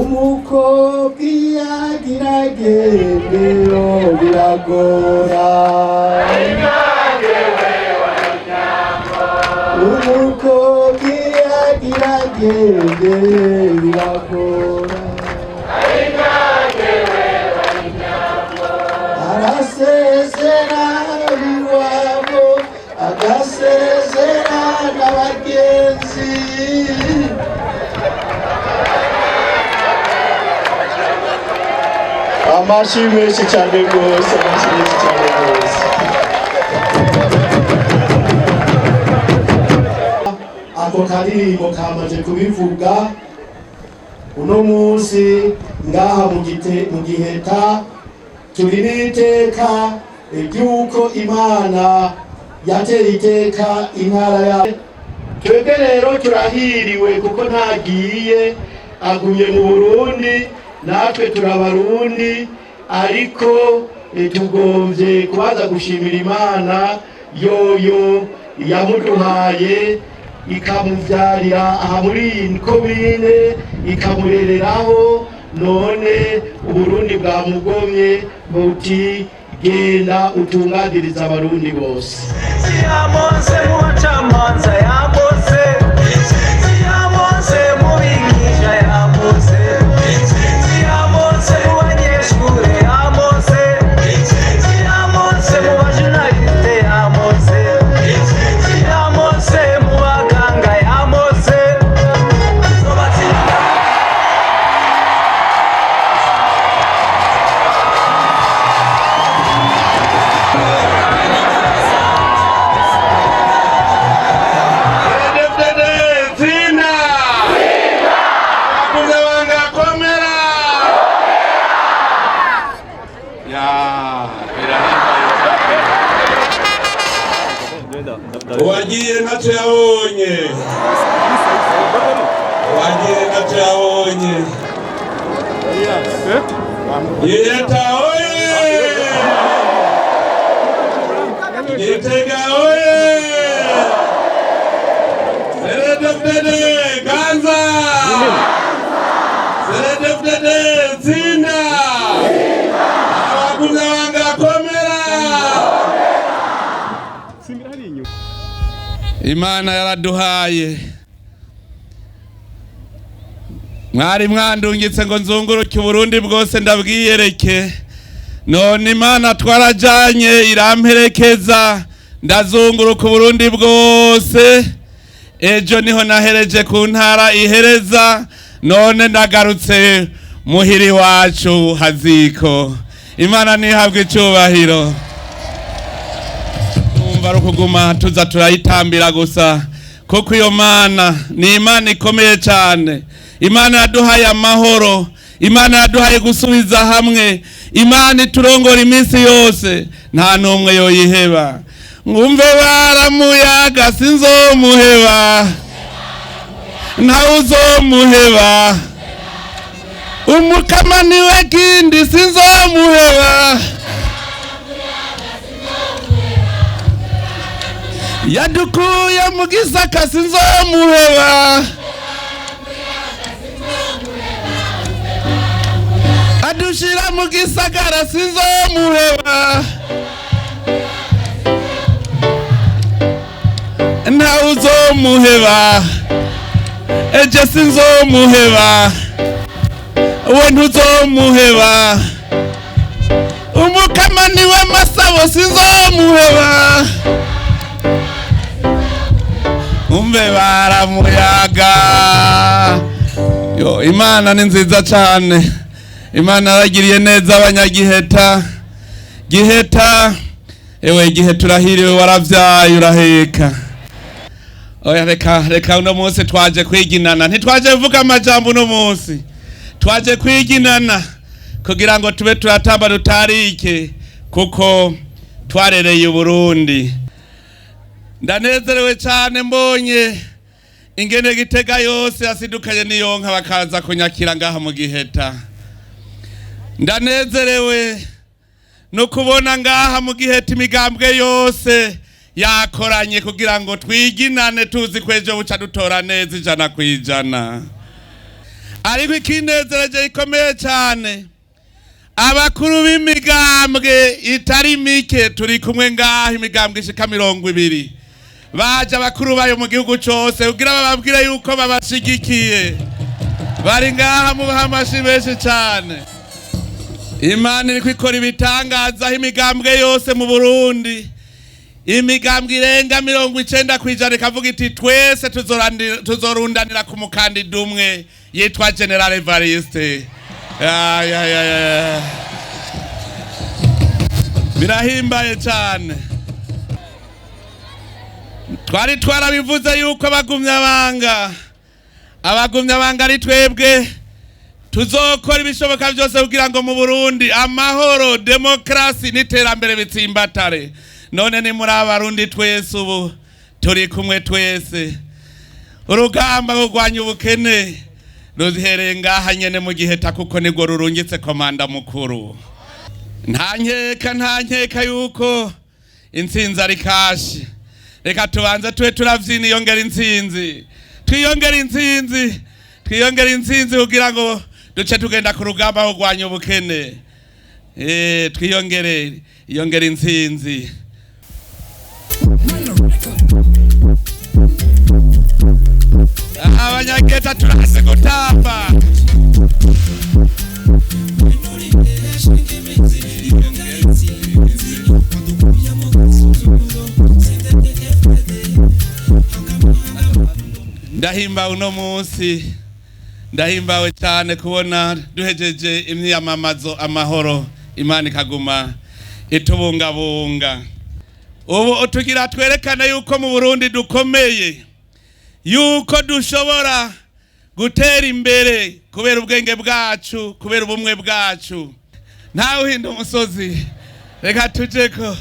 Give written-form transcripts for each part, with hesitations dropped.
Umukobwa iyo agira agendeyo biragora. Umukobwa iyo agira agende biragora. Arasezera iwabo, agasezera n'abagenzi. Amashi menshi cyane rwose, amashi menshi cyane rwose. Ako karirimbo kamaze kubivuga. Uno munsi ngaha mu Giheta turi n'iteka ry'uko Imana yateye iteka intara ya twebwe. Rero turahiriwe kuko ntagiye, agumye mu Burundi, natwe turabarundi. Ariko tugombye kubaza gushimira Imana yoyo yamuduhaye, ikamubyarira aha muri iyi komine, ikamurereraho. None Uburundi bwamugomye buti: "Genda utunganiriza Abarundi bose." Yamonse mu bacamanza, yamonse, yamonse mu bigisha, yamonse, yamonse mu banyeshure, yamonse, yamonse mu bajournaliste, yamonse, yamonse mu baganga, yamonse. Tuzobatsinda. CNDD-FDD tsinda! Bakuze banga komera! Ya, birahambaye. Uwagiye ntacyo yabonye. Uwagiye ntacyo yabonye. Giheta oye! Gitega oye! CNDD-FDD ganza! CNDD-FDD tsinda! Abakuze banga komera! Imana yaraduhaye. Mwari mwandungitse ngo nzunguruke Uburundi bwose ndabwiyereke. None Imana twarajanye, iramperekeza, ndazunguruka Uburundi bwose. Ejo niho nahereje ku ntara ihereza, none ndagarutse muhiri wacu haziko. Imana nihabwe icubahiro. Numva ari ukuguma tuza turayitambira gusa, kuko iyo Mana ni Imana ikomeye cyane. Imana yaduhaye amahoro, Imana yaduhaye gusubiza hamwe, Imana iturongora iminsi yose, nta n'umwe yoyiheba. Ngumve baramuyaga, sinzomuheba, ntawe uzomuheba. Umukama niwe kindi, sinzomuheba. Yadukuye mu gisaka, sinzomuheba. Adushira mu gisagara, sinzomuheba, ntawe uzomuheba. Eje sinzomuheba, we ntuzomuheba. Umukama niwe masabo, sinzomuheba. Umve baramuyaga. Yo, Imana ni nziza cyane. Imana yaragiriye neza abanyagiheta. Giheta ewe, Giheta urahiriwe, waravyaye uraheka. Oya, reka reka, uno munsi twaje kwiginana, ntitwaje kuvuga amajambo. Uno munsi twaje kwiginana kugira ngo tube turatamba dutarike, kuko twarereye Uburundi. Ndanezerewe cyane mbonye ingene Gitega yose yasidukanye n'iyonka bakaza kunyakira ngaha mu Giheta. Ndanezerewe no kubona ngaha mu Giheta imigambwe yose yakoranye kugira ngo twiginane, tuzi ko ejo buca dutora neza 100%. Ariko ikinezereje gikomeye cyane, abakuru b'imigambwe itari mike turi kumwe ngaho, imigambwe ishika 20, baje abakuru bayo mu gihugu cose kugira bababwire yuko babashigikiye. Bari ngaha, mubaha amashi menshi cyane. Imana iriko ikora ibitangaza aho imigambwe yose mu Burundi, imigambwe irenga 90%, ikavuga iti twese tuzorundanira ku mukandida umwe yitwa General Evariste. Ay, ay, ay, ay. Birahimbaye cyane. Twari twarabivuze yuko abagumyabanga ari twebwe tuzokora ibishoboka byose kugira ngo mu Burundi amahoro, demokrasi n'iterambere bitsimbatare. None ni muri Abarundi twese, ubu turi kumwe twese. Urugamba rwo kurwanya ubukene ruhereye ngaha nyene mu Giheta, kuko nibwo rurungitse komanda mukuru. Nta nkeka, nta nkeka yuko intsinzi ari kashi. Reka tubanze tube turavyina iyongera intsinzi, twiyongera intsinzi, twiyongera intsinzi, kugira ngo duce tugenda ku rugamba rwo kurwanya ubukene. Twiyongere iyongera intsinzi. Abanyageta turazi gutamba. Ndahimbawe uno munsi, ndahimbawe cyane kubona duhejeje imyiyamamazo amahoro, Imana ikaguma itubungabunga. Ubu tugira twerekane yuko mu Burundi dukomeye, yuko dushobora gutera imbere kubera ubwenge bwacu, kubera ubumwe bwacu. Ntawe uhinda umusozi. Reka tujeko.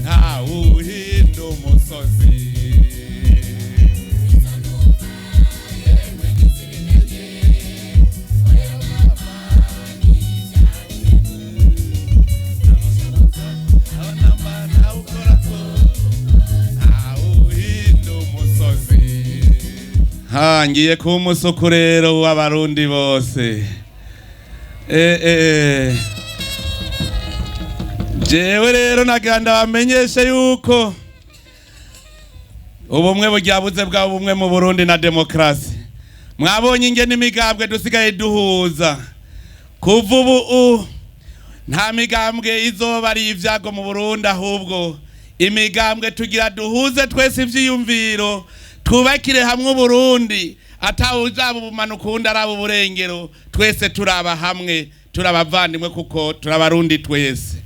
Ntawe uhinda umusozi. Ha, ngiye kuba umusuku rero w'Abarundi bose. Jewe rero nagira ndabamenyeshe yuko ubumwe burya buze bwa bumwe mu Burundi na demokrasi. Mwabonye ingene imigambwe dusigaye duhuza. Kuva ubu nta migambwe izoba ari ibyago mu Burundi, ahubwo imigambwe tugira duhuze twese ivyiyumviro, twubakire hamwe Uburundi, atawe uzaba ubumanuko uwundi araba uburengero. Twese turaba hamwe, turabavandimwe, kuko turabarundi twese.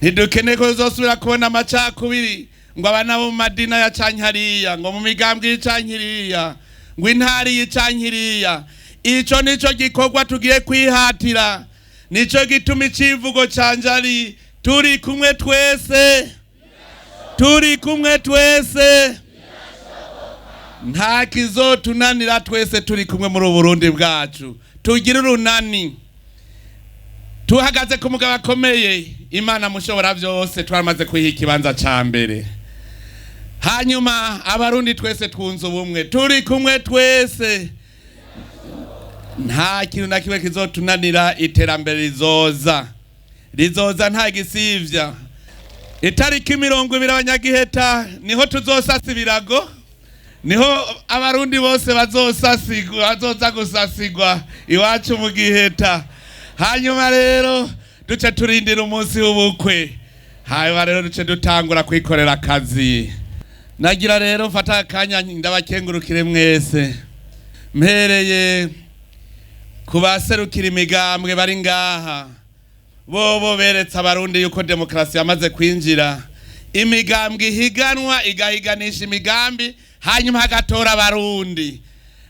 Ntidukeneye ko tuzosubira kubona amacakubiri, ngo abana bo mu madina ya cankariya, ngo mu migambwe y'icankiriya, ngo intari y'icankiriya. Ico nico gikorwa tugiye kwihatira. Nico gituma icivugo canje ari turi kumwe twese, turi kumwe twese, nta kizotunanira. Twese turi kumwe muri Burundi bwacu, tugire urunani, tuhagaze ku mugabo akomeye, Imana mushobora byose. Twamaze kwiha ikibanza ca mbere. Hanyuma Abarundi twese twunze ubumwe, turi kumwe twese, nta kintu na kimwe kizotunanira. Iterambere rizoza, rizoza nta gisivya. Itariki 20, Abanyagiheta, niho tuzosasa ibirago, niho Abarundi bose bazosasigwa, bazoza gusasigwa iwacu mu Giheta. Hanyuma rero duce turindira umunsi w'ubukwe, hanyuma rero duce dutangura kwikorera akazi. Nagira rero mfata akanya ndabakengurukire mwese, mpereye ku baserukira imigambwe bari ngaha. Bobo beretse Abarundi yuko demokarasi yamaze kwinjira, imigambwe ihiganwa, igahiganisha imigambi, hanyuma hagatora Abarundi.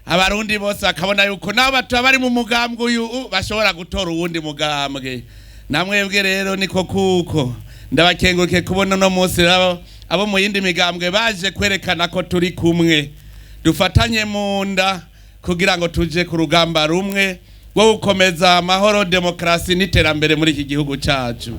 Abarundi bose bakabona yuko nabo batuba bari mu mugambwe uyu bashobora gutora uwundi mugambwe. Namwebwe rero niko, kuko ndabakengurukiye kubona uno munsi rero. Abo mu yindi migambwe baje kwerekana ko turi kumwe, dufatanye mu nda kugira ngo tuje ku rugamba rumwe rwo gukomeza amahoro, demokarasi n'iterambere muri iki gihugu cyacu.